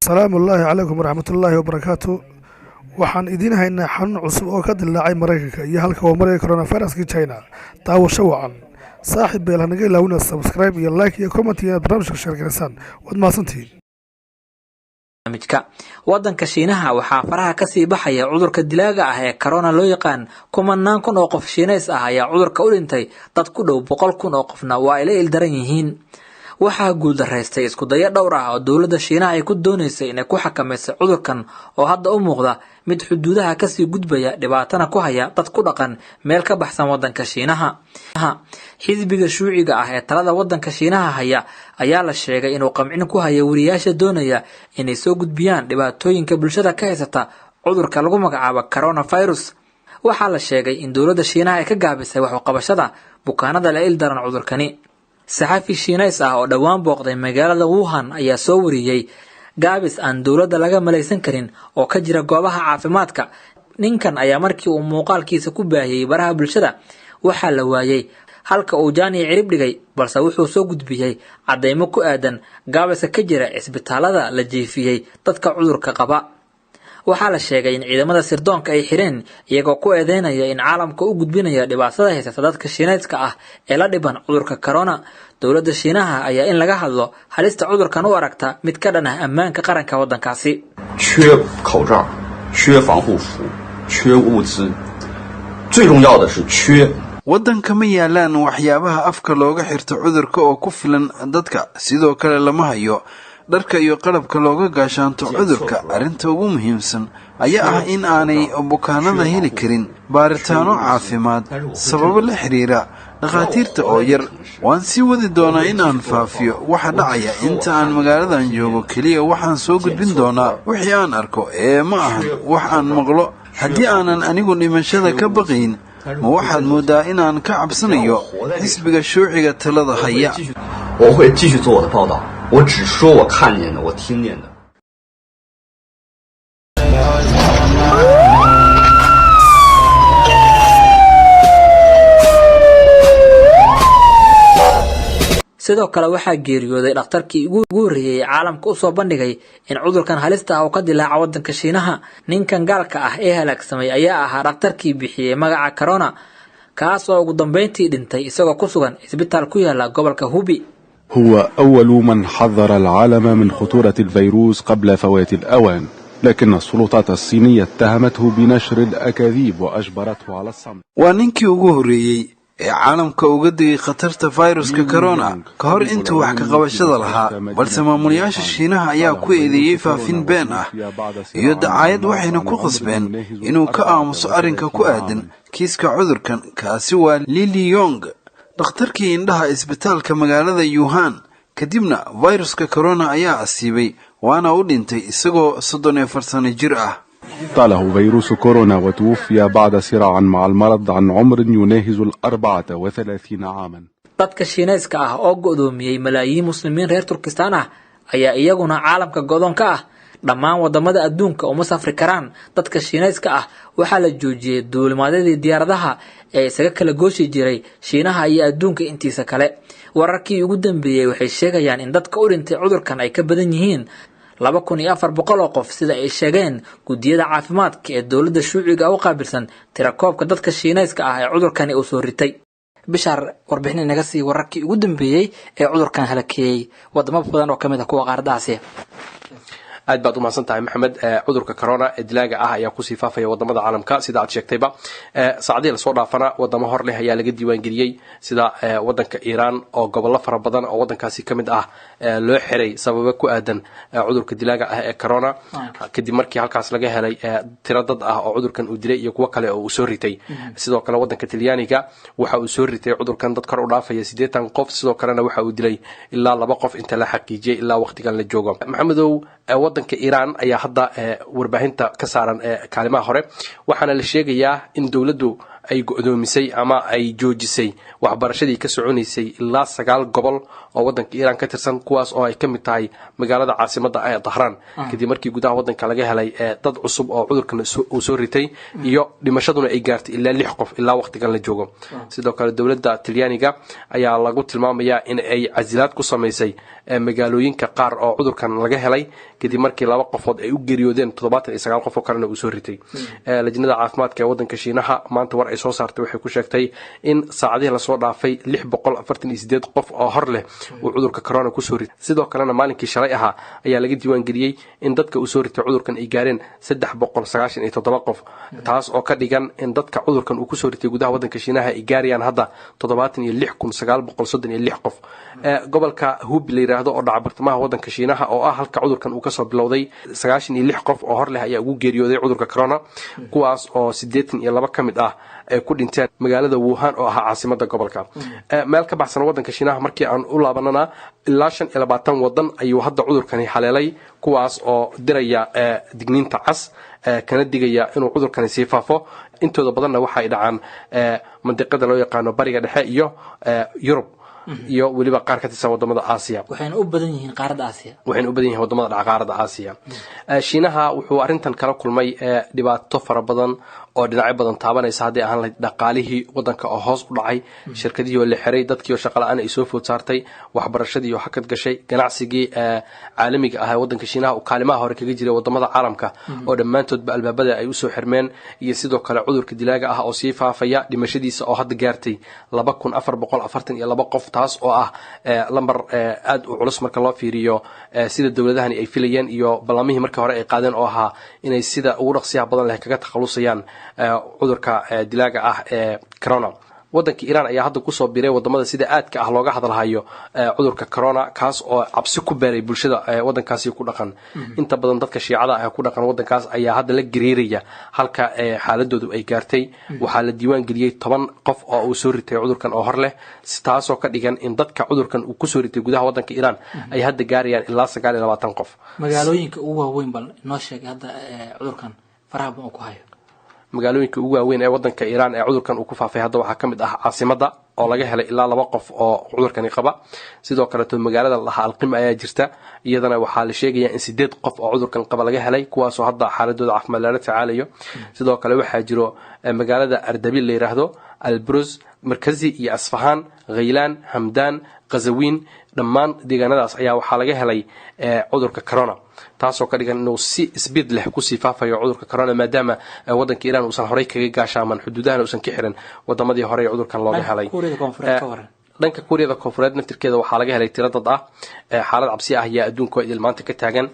Asalaamu ullaahi calaykum waraxmatullaahi wabarakaatu. Waxaan idiin haynaa xanuun cusub oo ka dilaacay Maraykanka iyo halka uu maraya coronaviruskii China. Daawasho wacan, saaxiib beel. Hanaga ilaawina subscribe iyo like iyo comment iyo inaad barnaamijka share garaysaan. Waad mahadsantihiin. Barnaamijka wadanka Shiinaha waxaa faraha kasii baxaya cudurka dilaaga ah ee corona loo yaqaan. Kumanaan kun oo qof Shiinays ah ayaa cudurka u dhintay, dad ku dhow 100,000 oo qofna waa ay la ildaran yihiin. Waxaa guuldaraystay iskudayo dhowr ah oo dowladda Shiinaha ay ku dooneysay inay ku xakamayso cudurkan oo hadda u muuqda mid xuduudaha kasii gudbaya, dhibaatana ku haya dad ku dhaqan meel ka baxsan wadanka Shiinaha. Xisbiga Shuuciga ah ee talada wadanka Shiinaha haya ayaa la sheegay inuu qamcin ku haya wariyaasha doonaya inay soo gudbiyaan dhibaatooyinka bulshada ka haysata cudurka lagu magacaabo coronavirus. Waxaa la sheegay in dowladda Shiinaha ay ka gaabisay wax u qabashada bukaanada la il daran cudurkani. Saxafi Shiinays ah oo dhowaan booqday magaalada Wuhan ayaa soo wariyey gaabis aan dowladda laga malaysan karin oo ka jira goobaha caafimaadka. Ninkan ayaa markii uu muuqaalkiisa ku baahiyey baraha bulshada waxaa la waayey halka uu jaani cirib dhigay, balse wuxuu soo gudbiyey caddaymo ku aadan gaabiska ka jira cisbitaalada la jiifiyey dadka cudurka qaba. Waxaa la sheegay in ciidamada sirdoonka ay xireen iyagoo ku eedeynaya in caalamka u gudbinaya dhibaatada haysata dadka Shiinayska ah ee la dhiban cudurka corona. Dowladda Shiinaha ayaa in laga hadlo halista cudurkan u aragta mid ka dhan ah ammaanka qaranka waddankaasi. 缺口罩，缺防护服，缺物资，最重要的是缺 Waddanka ma yaalaan waxyaabaha afka looga xirto cudurka oo ku filan dadka. Sidoo kale lama hayo dharka iyo qalabka looga gaashaanto cudurka. Arrinta ugu muhiimsan ayaa ah in aanay bukaanada heli karin baaritaano caafimaad sababo la xiriira dhakhaatiirta oo yar. Waan sii wadi doonaa in aan faafiyo waxa dhacaya inta aan magaaladan joogo. Keliya waxaan soo gudbin doonaa wixii aan arko ee ma ahan wax aan maqlo. Haddii aanan anigu dhimashada ka baqayn, ma waxaad moodaa inaan ka cabsanayo Xisbiga Shuuciga talada haya? 我会继续做我的报道，我只说我看见的，我听见的。 Sidoo kale waxaa geeriyooday dhakhtarkii ugu horreeyey ee caalamka usoo bandhigay in cudurkan halista ah uu ka dilaaca waddanka Shiinaha. Ninkan gaalka ah ee halaagsamay ayaa ahaa dhakhtarkii bixiyey magaca corona, kaas oo ugu dambeyntii dhintay isagoo ku sugan isbitaal ku yaala gobolka Hubi. هو أول من حذر العالم من خطورة الفيروس قبل فوات الأوان، لكن السلطات الصينية اتهمته بنشر الأكاذيب وأجبرته على الصمت. Waa ninkii ugu horreeyey ee caalamka uga digay khatarta fayruska corona ka hor intuu wax ka qabashada lahaa, balse maamulayaasha Shiinaha ayaa ku eedeeyey faafin been ah iyo dacaayad, waxayna ku qasbeen inuu ka aamuso arrinka ku aadan kiiska cudurkan. Kaasi waa Lili Yong, dhakhtarkii indhaha isbitaalka magaalada Yuhan. Kadibna fayruska corona ayaa asiibay, waana u dhintay isagoo 34 sano jir ah. طاله فيروس كورونا وتوفي بعد صراع مع المرض عن عمر يناهز 34 عاما. Dadka Shiinayska ah oo go'doomiyey malaayiin Muslimiin reer Turkistaan ah ayaa iyaguna caalamka go'doon ka ah. Dhammaan wadamada adduunka uma safri karaan dadka Shiinayska ah. Waxaa la joojiyey duulimaadyadii diyaaradaha ee isaga kala gooshi jiray Shiinaha iyo adduunka intiisa kale. Wararkii ugu dambeeyey waxay sheegayaan in dadka u dhintay cudurkan ay ka badan yihiin 2400 oo qof, sida ay sheegeen guddiyada caafimaadka ee dowladda Shuuciga u qaabilsan tirakoobka dadka Shiinayska ah ee cudurkani uu soo ritay. Bishaar, warbixin inaga sii wararkii ugu dambeeyey ee cudurkan halakeeyey wadamo badan oo kamid ah kuwa qaaradda Aasiya. Aad baad umahadsan tahay, Maxamed. Cudurka corona ee dilaaga ah ayaa kusii faafaya wadamada caalamka, sida aad sheegtayba. Saacadihii lasoo dhaafana wadamo hor leh ayaa laga diiwaangeliyey, sida wadanka Iiraan oo gobollo fara badan oo wadankaasi ka mid ah loo xiray sababo ku aadan cudurka dilaaga ah ee corona, kadib markii halkaas laga helay tiro dad ah oo cudurkan uu dilay iyo kuwo kale oo uu soo ritay. Sidoo kale wadanka Talyaaniga waxa uu soo ritay cudurkan dad kor u dhaafaya 80 qof, sidoo kalena waxa uu dilay ilaa laba qof inta la xaqiijiyey ilaa waqtigan la joogo. Maxamedow, wadanka Iiraan ayaa hadda warbaahinta ka saaran kaalimaha hore, waxaana la sheegayaa in dowladdu ay go'doomisay ama ay joojisay waxbarashadii ka soconaysay ilaa 9 gobol oo wadanka Iiraan ka tirsan, kuwaas oo ay ka mid tahay magaalada caasimadda ee Dahraan, kadib markii gudaha wadanka laga helay dad cusub oo cudurkan uu soo ritay, iyo dhimashaduna ay gaartay ilaa 6 qof ilaa waqtigan la joogo. Sidoo kale dowladda Talyaaniga ayaa lagu tilmaamayaa in ay casilaad ku samaysay magaalooyinka qaar oo cudurkan laga helay, kadib markii 2 qofood ay u geeriyoodeen, 79 qof oo kalena uu soo ritay. Lajnada caafimaadka ee wadanka Shiinaha maanta war ay soo saartay waxay ku sheegtay in saacadihii lasoo dhaafay 648 qof oo hor leh uu cudurka corona kusoo ritay. Sidoo kalena maalinkii shalay ahaa ayaa laga diiwaan geliyey in dadka uu soo ritay cudurkan ay gaareen 397 qof, taas oo ka dhigan in dadka cudurkan uu kusoo ritay gudaha wadanka Shiinaha ay gaarayaan hadda 76,936 qof. Gobolka Hubi la yiraahdo oo dhaca bartamaha wadanka Shiinaha, oo ah halka cudurkan uu kasoo bilowday, 96 qof oo hor leh ayaa ugu geeriyooday cudurka corona, kuwaas oo 82 ka mid ah ay ku dhinteen magaalada Wuhan oo ahaa caasimada gobolka. Meel ka baxsan wadanka Shiinaha markii aan u laabanana, ilaa 25 wadan ayuu hadda cudurkani haleelay, kuwaas oo diraya digniinta cas, kana digaya inuu cudurkani sii faafo. Intooda badanna waxa ay dhacaan mandiqada loo yaqaano Bariga Dhexe iyo Yurub iyo weliba qaar ka tirsan wadamada Aasiya. Waxayna u badan yihiin qaaradda Aasiya. Waxayna u badan yihiin wadamada dhaca qaaradda Aasiya. Shiinaha wuxuu arrintan kala kulmay dhibaato fara badan oo dhinacyo badan taabanaysa, hadday ahaan lahayd dhaqaalihii wadanka oo hoos u dhacay, shirkadihii oo la xiray, dadkii oo shaqo la'aan ay soo food saartay, waxbarashadii oo hakad gashay, ganacsigii caalamiga ah ee wadanka Shiinaha uu kaalimaha hore kaga jiray wadamada caalamka oo dhammaantoodba albaabada ay usoo xirmeen, iyo sidoo kale cudurka dilaaga ah oo sii faafaya, dhimashadiisa oo hadda gaartay 2442 qof, taas oo ah lambar aad u culus marka loo fiiriyo sida dowladahani ay filayeen iyo ballamihii markii hore ay qaadeen oo ahaa inay sida ugu dhaqsiyaha badan leh kaga takhalusayaan cudurka dilaaga ah ee corona. Wadanka Iiraan ayaa hadda kusoo biiray wadamada sida aadka ah looga hadalhayo cudurka corona, kaas oo cabsi ku beeray bulshada wadankaasi ku dhaqan. Inta badan dadka Shiicada ah ee ku dhaqan wadankaas ayaa hadda la gariiraya halka xaaladoodu ay gaartay. Waxaa la diiwaan geliyey 10 qof oo uu soo ritay cudurkan oo hor leh, taasoo ka dhigan in dadka cudurkan uu kusoo ritay gudaha wadanka Iiraan ay hadda gaarayaan ilaa 29 qof. Magaalooyinka ugu waaweyn bal noo sheegay hadda cudurkan faraha badan uu ku hayo. Magaalooyinka ugu waaweyn ee wadanka Iiraan ee cudurkan uu ku faafay hadda waxaa ka mid ah caasimadda oo laga helay ilaa 2 qof oo cudurkani qaba. Sidoo kaleeto magaalada la dhahaa Alqim ayaa jirta, iyadana waxaa la sheegayaa in 8 qof oo cudurkan qaba laga helay, kuwaasoo hadda xaaladooda caafimaad lala tacaalayo. Sidoo kale waxaa jiro magaalada Ardabil la yiraahdo, Albruz, Markazi iyo Asfahaan, Khaylaan, Hamdaan, Khazawiin, dhammaan deegaanadaas ayaa waxaa laga helay cudurka corona, taasoo ka dhigan inuu si speed leh kusii faafayo cudurka corona, maadaama wadanka Iiraan uusan horey kaga gaashaaman, xuduudahana uusan ka xiran wadamadii hore ee cudurkan looga helay. Dhanka Kuuriyada Koonfureed naftirkeeda waxaa laga helay tiro dad ah. Xaalad cabsi ah ayaa adduunka idil maanta ka taagan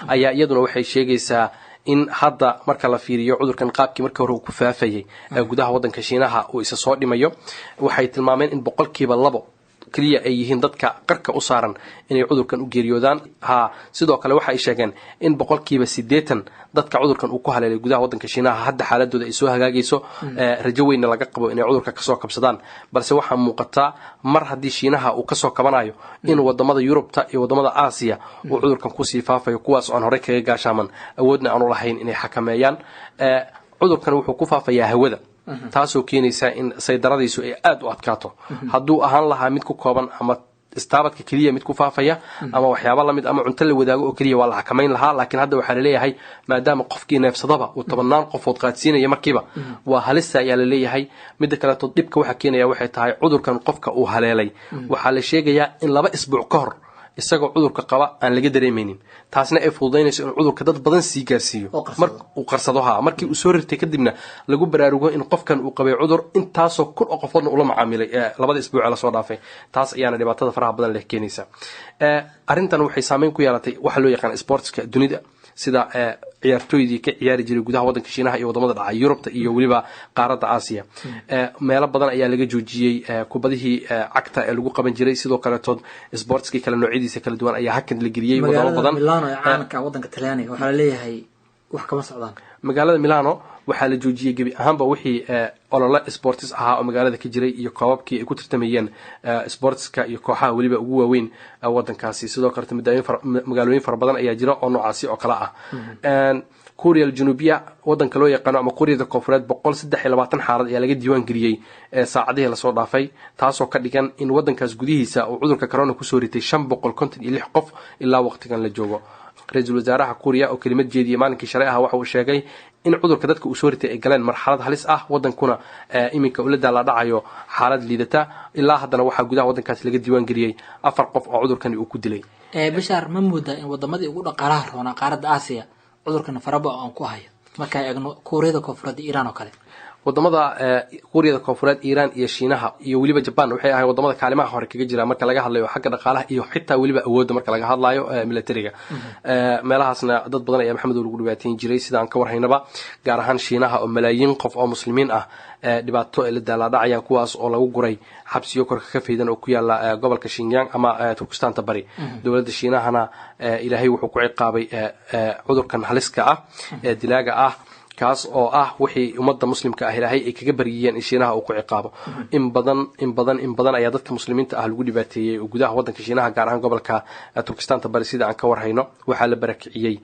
ayaa iyaduna waxay sheegaysaa in hadda marka la fiiriyo cudurkan qaabkii markii hore uu ku faafayay gudaha wadanka Shiinaha uu isa soo dhimayo. Waxay tilmaameen in 2% keliya ay yihiin dadka qarka u saaran inay cudurkan u geeriyoodaan. Ha, sidoo kale waxa ay sheegeen in 80% dadka cudurkan uu ku haleelay gudaha wadanka Shiinaha hadda xaaladooda ay soo hagaagayso, rajo weynna laga qabo inay cudurka kasoo kabsadaan. Balse waxaa muuqataa mar haddii Shiinaha uu kasoo kabanayo in wadamada Yurubta iyo wadamada Aasiya uu cudurkan kusii faafayo, kuwaas oo aan horey kaga gaashaaman, awoodna aanu lahayn inay xakameeyaan. Cudurkan wuxuu ku faafayaa hawada, taasoo keenaysa in saydaradiisu ay aada u adkaato. Hadduu ahaan lahaa mid ku kooban ama istaabadka keliya mid ku faafaya ama waxyaaba lamid ama cunto la wadaago oo keliya, waa la xakamayn lahaa. Laakiin hadda waxaa laleeyahay maadaama qofkii neefsadaba uu tobannaan qofood qaadsiinaya markiiba, waa halista ayaa laleeyahay. Midda kaleeto dhibka waxaa keenaya waxay tahay cudurkan qofka uu haleelay waxaa la sheegayaa in 2 isbuuc ka hor isagoo cudurka qaba aan laga dareemaynin, taasna ay fududaynayso inuu cudurka dad badan sii gaarsiiyo mar uu qarsado. Ha, markii uu soo rirtay kadibna lagu baraarugo in qofkan uu qabay cudur, intaasoo kun oo qofoodna ula macaamilay labada isbuuc ee lasoo dhaafay. Taas ayaana dhibaatada faraha badan leh keenaysa. Arrintan waxay saameyn ku yeelatay waxa loo yaqaan sportska dunida, sida ciyaartooydii ka ciyaari jiray gudaha wadanka Shiinaha iyo wadamada dhacay Yurubta iyo weliba qaaradda Aasiya. Meelo badan ayaa laga joojiyey kubadihii cagta ee lagu qaban jiray. Sidoo kaletood sportskii kale noocyadiisa kala duwan ayaa hakan la geliyey wadamo badan. Milano ee caalamka wadanka Talyaaniga waxaa laleeyahay wax kama socdaan. Magaalada Milano waxaa la joojiyey gebi ahaanba wixii olole sports ahaa oo magaalada ka jiray iyo koobabkii ay ku tartamayeen sportska iyo kooxaha weliba ugu waaweyn wadankaasi. Sidoo kaleto magaalooyin fara badan ayaa jira oo noocaasi oo kale ah. Kuuriya Aljunuubiya, wadanka loo yaqaano ama Kuuriyada Koonfureed, 123 xaalad ayaa laga diiwaan geliyey saacadihii lasoo dhaafay, taasoo ka dhigan in wadankaas gudihiisa uu cudurka corona kusoo ritay 556 qof ilaa waqtigan la joogo. Ra-iisul wasaaraha Kuuriya oo kelimad jeediyey maalinkii shalay ah waxa uu sheegay in cudurka dadka uu soo ritay ay galeen marxalad halis ah, wadankuna iminka ula daala dhacayo xaalad liidata. Ilaa haddana waxaa gudaha wadankaasi laga diiwaan geliyey afar qof oo cudurkani uu ku dilay. Bishaar, ma moodaa in wadamadii ugu dhaqaalaha roonaa qaaradda Aasiya cudurkan faraba aan ku hayo, markaa eegno Kuuriyada Koonfureed iyo Iiraan oo kale? Wadamada Kuuriyada Koonfureed, Iiraan iyo Shiinaha iyo weliba Jaban waxay ahayn wadamada kaalimaha hore kaga jira marka laga hadlayo xagga dhaqaalaha iyo xitaa weliba awoodda marka laga hadlayo militariga. Meelahaasna dad badan ayaa, Maxamed, lagu dhibaateyn jiray sida aan ka warhaynaba, gaar ahaan Shiinaha oo malaayiin qof oo Muslimiin ah dhibaato ay la daalaadhacayaan, kuwaas oo lagu guray xabsiyo korka ka faydan oo ku yaala gobolka Shingyang ama Turkistaanta Bari. Dowladda Shiinahana Ilaahay wuxuu ku ciqaabay cudurkan haliska ah ee dilaaga ah, kaas oo ah wixii ummadda Muslimka ah Ilaahay ay kaga baryiyeen in Shiinaha uu ku ciqaabo. In badan, in badan, in badan ayaa dadka Muslimiinta ah lagu dhibaateeyey oo gudaha waddanka Shiinaha, gaar ahaan gobolka Turkistaanta Bari. Sida aan ka warhayno, waxaa la barakiciyey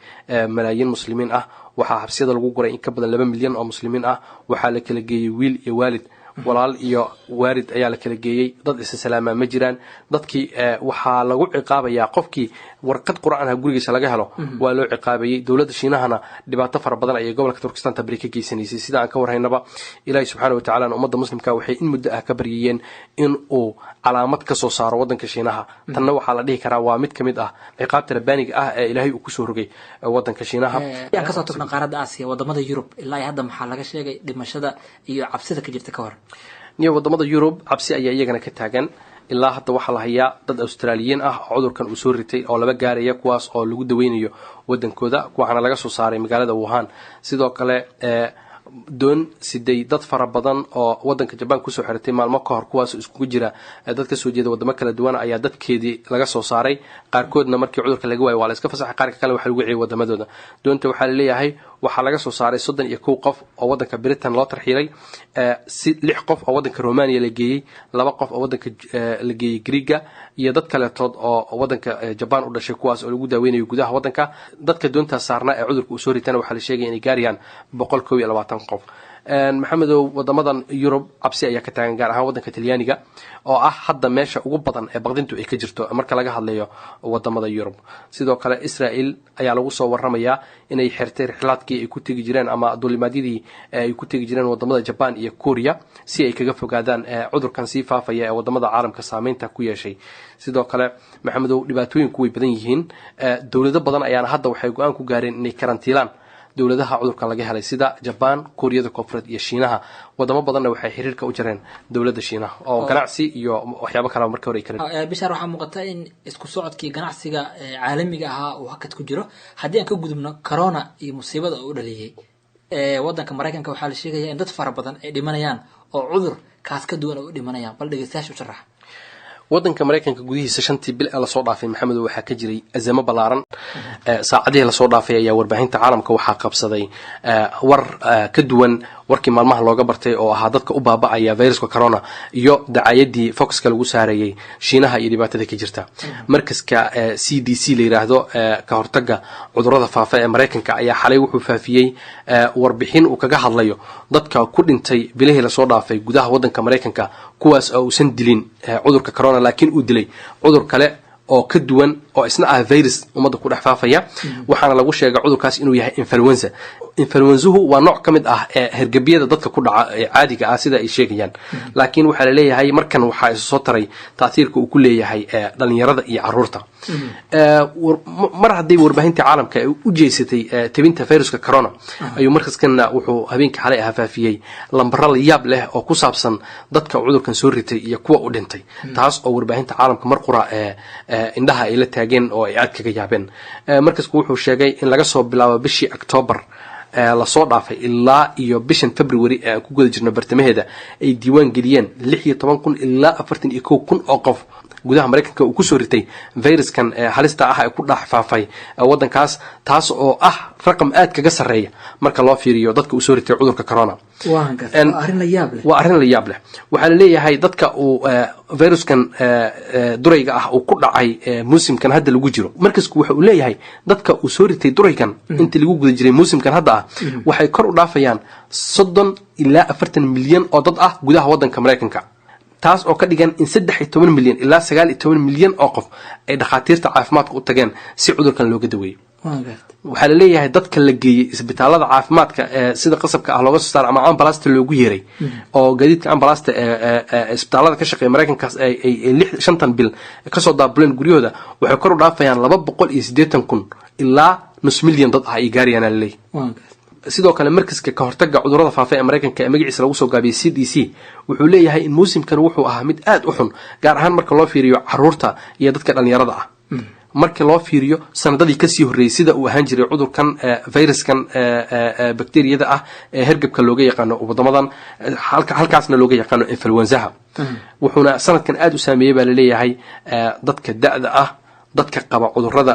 malaayiin Muslimiin ah, waxaa xabsiyada lagu guray in ka badan 2 milyan oo Muslimiin ah, waxaa la kala geeyey wiil iyo waalid, walaal iyo waalid ayaa la kala geeyey, dad isa salaamaa ma jiraan. Dadkii waxaa lagu ciqaabayaa qofkii warqad Qur-aanha gurigiisa laga helo waa loo ciqaabayey. Dowladda Shiinahana dhibaato fara badan ayay gobolka Turkistaanta Bari ka geysanaysay sida aan ka warhaynaba. Ilaahi subxaana wa tacalana ummadda Muslimka waxay in muddo ah ka baryayeen in uu calaamad ka soo saaro waddanka Shiinaha. Tanna waxaa la dhihi karaa waa mid ka mid ah ciqaabta rabbaaniga ah ee Ilaahay uu kusoo rogay waddanka Shiinaha. Yaan kasoo tagno qaaradda Aasiya, wadamada Yurub ilaa hadda maxaa laga sheegay dhimashada iyo cabsida ka jirta ka hor? Niyo, wadamada Yurub cabsi ayaa iyagana ka taagan. Ilaa hadda waxaa la hayaa dad Australiyiin ah oo cudurkan uu soo ritay oo laba gaaraya, kuwaas oo lagu daweynayo wadankooda, waxaana laga soo saaray magaalada Wuhan. Sidoo kale doon siday dad fara badan oo wadanka Jabaan kusoo xiratay maalmo ka hor, kuwaas iskugu jira dad kasoo jeeda wadamo kala duwan, ayaa dadkeedii laga soo saaray. Qaarkoodna markii cudurka laga waayo waa la iska fasaxay, qaarka kale waxaa lagu celiyay wadamadooda. Doonta waxaa laleeyahay waxaa laga soo saaray 31 qof oo wadanka Britain loo tarxiilay, si lix qof oo wadanka Romania la geeyey, laba qof oo wadanka la geeyey Griega iyo dad kaleetood oo wadanka Jabaan u dhashay, kuwaas oo lagu daaweynayo gudaha wadanka. Dadka doontaas saarnaa ee cudurka uu soo ritana waxaa la sheegaya inay gaarayaan 121 qof. Maxamedow, wadamadan Yurub cabsi ayaa ka taagan, gaar ahaan wadanka Talyaaniga oo ah hadda meesha ugu badan ee baqdintu ay ka jirto marka laga hadlayo wadamada Yurub. Sidoo kale Israel ayaa lagu soo waramayaa inay xirtay rixlaadkii ay ku tegi jireen ama duulimaadyadii ay ku tegi jireen wadamada Jaban iyo Korea, si ay kaga fogaadaan cudurkan sii faafaya ee wadamada caalamka saameynta ku yeeshay. Sidoo kale, Maxamedow, dhibaatooyinku way badan yihiin. Dowlado badan ayaana hadda waxay go-aan ku gaareen inay karantiilaan dowladaha cudurkan laga helay, sida Jabaan, Kuuriyada Koonfureed iyo Shiinaha. Wadamo badanna waxay xiriirka u jareen dowladda Shiinaha oo ganacsi iyo waxyaabo kaleba marka hore ay kala Bishaar, waxaa muuqata in isku socodkii ganacsiga caalamiga ahaa uu hakad ku jiro. Haddii aan ka gudubno corona iyo musiibada uu u dhaliyey, wadanka Maraykanka waxaa la sheegaya in dad fara badan ay dhimanayaan oo cudur kaas ka duwan ay u dhimanayaan. Bal dhegeystayaasha u sharax. Wadanka Maraykanka gudihiisa shantii bil ee lasoo dhaafay, Maxamedow, waxaa ka jiray azamo ballaaran. Saacadihii lasoo dhaafay ayaa warbaahinta caalamka waxaa qabsaday war ka duwan warkii maalmaha looga bartay oo ahaa dadka u baaba'aya viruska corona iyo dacaayadii focuska lagu saarayay Shiinaha iyo dhibaatada ka jirta. Markaska CDC la yiraahdo, ka hortaga cudurada faafa ee Maraykanka, ayaa xalay wuxuu faafiyey warbixin uu kaga hadlayo dadka ku dhintay bilihii lasoo dhaafay gudaha wadanka Maraykanka, kuwaas oo uusan dilin cudurka corona, laakiin uu dilay cudur kale oo ka duwan oo isna ah virus ummadda ku dhex faafaya. Waxaana lagu sheegay cudurkaas inuu yahay influenza. Influenzahu waa nooc ka mid ah ee hergebyada dadka ku dhaca ee caadiga ah, sida ay sheegayaan, laakiin waxaa laleeyahay markan waxaa isu soo taray taathiirka uu ku leeyahay dhalinyarada iyo caruurta. Mar haddii warbaahinta caalamka ay u jeysatay tebinta viruska corona, ayuu markaskanna wuxuu habeenkii xalay ahaa faafiyey lambaro la yaab leh oo ku saabsan dadka cudurkan soo ritay iyo kuwa u dhintay, taas oo warbaahinta caalamka mar qura indhaha ay la taageen oo ay aad kaga yaabeen. Markasku wuxuu sheegay in laga soo bilaabo bishii Octoobar lasoo dhaafay ilaa iyo bishan February ee aan ku guda jirno bartamaheeda ay diiwaan geliyeen 16,000 ilaa 41,000 oo qof. Gudaha Maraykanka uu kusoo ritay viruskan halista ah ee ku dhex faafay wadankaas, taas oo ah raqam aad kaga sarreeya marka loo fiiriyo dadka uu soo ritay cudurka corona. Waa arrin la yaab leh. Waa arrin la yaab leh. Waxaa laleeyahay dadka uu viruskan durayga ah uu ku dhacay muusimkan hadda lagu jiro, markasku waxa uu leeyahay dadka uu soo ritay duraygan intii lagu guda jiray muusimkan hadda ah waxay kor u dhaafayaan 30 ilaa 40 milyan oo dad ah gudaha wadanka Maraykanka, taas oo ka dhigan in 13 milyan ilaa 19 milyan oo qof ay dhakhaatiirta caafimaadka u tageen si cudurkan looga daweeyo. Waxaa laleeyahay dadka la geeyey isbitaalada caafimaadka ee sida qasabka ah looga soo saaro ama ambalasta loogu yeeray oo gaadiidka ambalasta ee isbitaalada ka shaqeeya Maraykankaas ay lix shantan bil kasoo daabuleen guryahooda waxay kor u dhaafayaan 280,000 ilaa nus milyan dad ah ay gaarayaan, laleeyahay. Sidoo kale, markaska ka hortaga cudurada faafa ee Maraykanka ee magaciisa lagu soo gaabiyey CDC wuxuu leeyahay in muusimkan wuxuu ahaa mid aad u xun, gaar ahaan marka loo fiiriyo caruurta iyo dadka dhalinyarada ah, marka loo fiiriyo sanadadii kasii horreeyey sida uu ahaan jiray cudurkan viruskan bacteriyada ah ee hergebka looga yaqaano wadamadan, halkaasna looga yaqaano influenzaha. Wuxuuna sanadkan aada u saameeyey, baa laleeyahay, dadka da-da ah, dadka qaba cudurada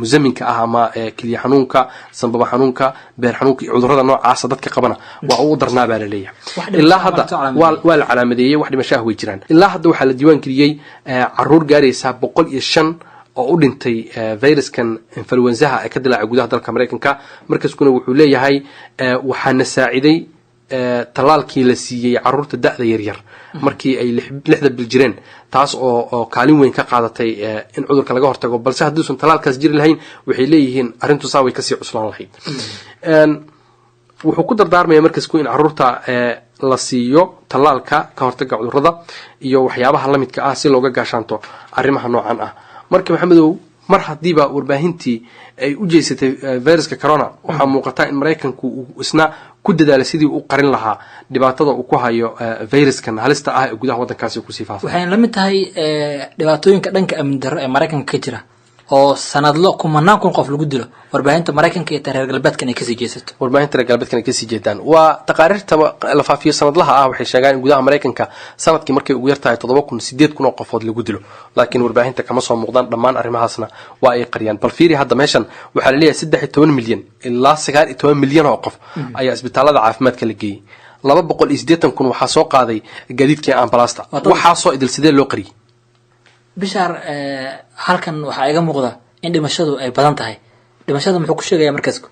musaminka ah ama kelya xanuunka, sanbaba xanuunka, beer xanuunka iyo cudurada noocaasa dadka qabana waa uu darnaa, baa laleeyahay. Ilaa hadda waa la calaamadeeyey, wax dhimasho ah way jiraan. Ilaa hadda waxaa la diiwaan geliyey caruur gaaraysa 105 oo u dhintay viruskan influenzaha ee ka dilaacay gudaha dalka Maraykanka. Markaskuna wuxuu leeyahay waxaana saaciday tallaalkii la siiyey caruurta da-da yaryar markii ay 6da bil jireen, taas oo kaalin weyn ka qaadatay in cudurka laga hortago, balse hadduusan tallaalkaas jiri lahayn, waxay leeyihiin, arrintu saa way kasii cuslaan lahayd. Wuxuu ku dardaarmaya markasku in caruurta la siiyo tallaalka ka hortaga cudurada iyo waxyaabaha lamidka ah si looga gaashaanto arrimaha noocan ah. Marka, Maxamedow, mar haddiiba warbaahintii ay u jeysatay viruska corona, waxaa muuqata in Maraykanku uu isna ku dadaalay sidii u qarin lahaa dhibaatada uu ku hayo viruskan halista ah ee gudaha waddankaasi kusii faafay. Waxayna la mid tahay dhibaatooyinka dhanka amni darro ee Maraykanka ka jira oo sanadlo kumanaan kun qof lagu dilo, warbaahinta Maraykanka iyo reer galbeedkan ay kasii jeesato. Warbaahinta reer galbeedkan ay kasii jeedaan. Waa taqaariirta la faafiyo sanadlaha ah. Waxay sheegaan in gudaha Maraykanka sanadkii markay ugu yartahay 7,000, 8,000 oo qofood lagu dilo, laakiin warbaahinta kama soo muuqdaan. Dhammaan arrimahaasna waa ay qariyaan. Bal fiiri hadda meeshan, waxaa laleeyahay 13 milyan ilaa 19 milyan oo qof ayaa isbitaalada caafimaadka la geeyey, 280,000 waxaa soo qaaday gaadiidkii ambalaasta. Waxaasoo idil sidee loo qariyey? Bishaar, halkan waxaa iga muuqda in dhimashadu ay badan tahay. Dhimashada muxuu ku sheegaya markaasku?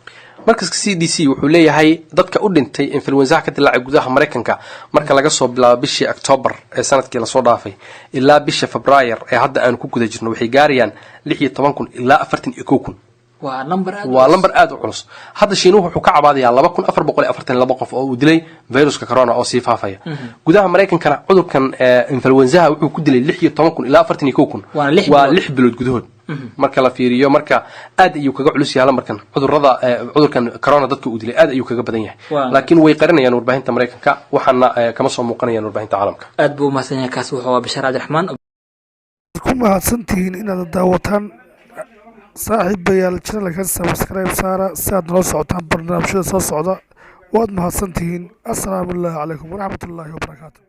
Markaska CDC wuxuu leeyahay dadka u dhintay influenzaha ka dilaacay gudaha Maraykanka marka laga soo bilaabo bishii Octoobar ee sanadkii lasoo dhaafay ilaa bisha Febraayar ee hadda aanu ku guda jirno waxay gaarayaan 16,000 ilaa 41,000. Waa number aad Waa lambar aada u culus. Hadda Shiinuhu wuxuu ka cabaadayaa 2442 qof oo uu dilay viruska corona oo sii faafaya. Gudaha Maraykankana cudurkan influenzaha wuxuu ku dilay 16,000 ilaa 41,000. Waana 6 Waa bilood. 6 bilood gudahood marka la fiiriyo. Marka aad ayuu kaga culus yahay lambarkan cudurada cudurkan corona dadka uu dilay aad ayuu kaga badan yahay, laakiin way qarinayaan warbaahinta Maraykanka, waxaana kama soo muuqanayaan warbaahinta caalamka. Aad buu umahadsan yahay. Kaasi wuxuu ahaa Bishaar Cabdiraxmaan. Ku mahadsantihiin inaad daawataan. Saaxiibayaal, channelkan subscribe saara si aad nala socotaan barnaamijyada soo socda. Waad mahadsantihiin. Assalaamu calaykum waraxmatullaahi wabarakaatu.